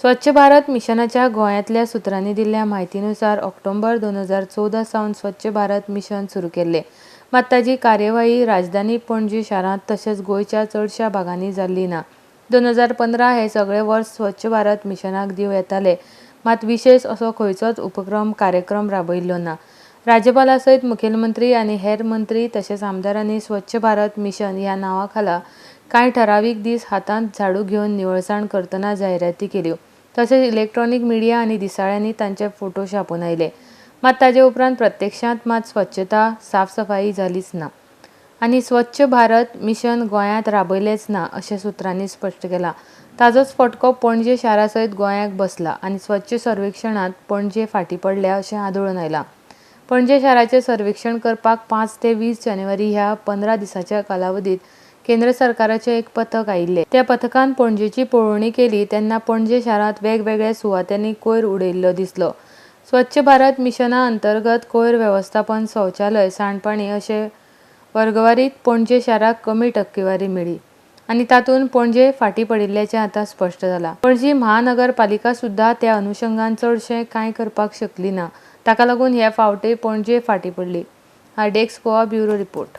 स्वच्छ भारत मिशनाच्या गोंयांतल्या सुत्रांनी दिल्ल्या म्हायतीनुसार ऑक्टोबर 2014 सावन स्वच्छ भारत मिशन सुरू केल्लें. मात ताची कार्यवाही राजधानी पणजी शारांत तशेंच गोंयच्या चडशा भागांनी जाल्ली ना. 2015 हे सगळे वर्स स्वच्छ भारत मिशनाक दिवं येताले, मात विशेश असो खंयचोच उपक्रम, कार्यक्रम राबयिल्लो ना. राज्यपाला सयत मुखेलमंत्री आनी हेर मंत्री तशेंच आमदारांनी स्वच्छ भारत मिशन ह्या नांवा खाला कांय ठरावीक दीस हातांत झाडू घेवन निवळसाण करतना जायराती केल्यो. तशेंच इलेक्ट्रॉनीक मिडिया आनी दिसाळ्यांनी तांचे फोटो छापून आयले. मात ताजे उपरांत प्रत्यक्षांत मात स्वच्छता, साफसफाई जालीच ना आनी स्वच्छ भारत मिशन गोंयांत राबयलेंच ना, अशें सुत्रांनी स्पश्ट केलां. ताजोच फटको पणजे शारा सयत गोंयाक बसला आनी स्वच्छ सर्वेक्षणांत पणजे फाटीं पडल्या अशें आदळून आयलां. पणजे शाराचें सर्वेक्षण करपाक 5 ते 20 जानेवारी ह्या 15 दिसांच्या कालावधीत केंद्र सरकाराचें एक पथक आयिल्लें. त्या पथकान पणजेची पळोवणी केली तेन्ना पणजे शारांत वेगवेगळ्या सुवातांनी कोयर उडयिल्लो दिसलो. स्वच्छ भारत मिशना अंतर्गत कोयर वेवस्थापन, शौचालय, सांडपाणी अशे वर्गवारीत पणजे शाराक कमी टक्केवारी मेळ्ळी आनी तातूंत पणजे फाटीं पडिल्ल्याचें आतां स्पश्ट जालां. पणजी महानगरपालिका सुद्दां त्या अनुशंगान चडशें कांय करपाक शकली ना. ताका लागून हे फावटय पणजे फाटीं पडली. डेक्स गोवा, ब्युरो रिपोर्ट.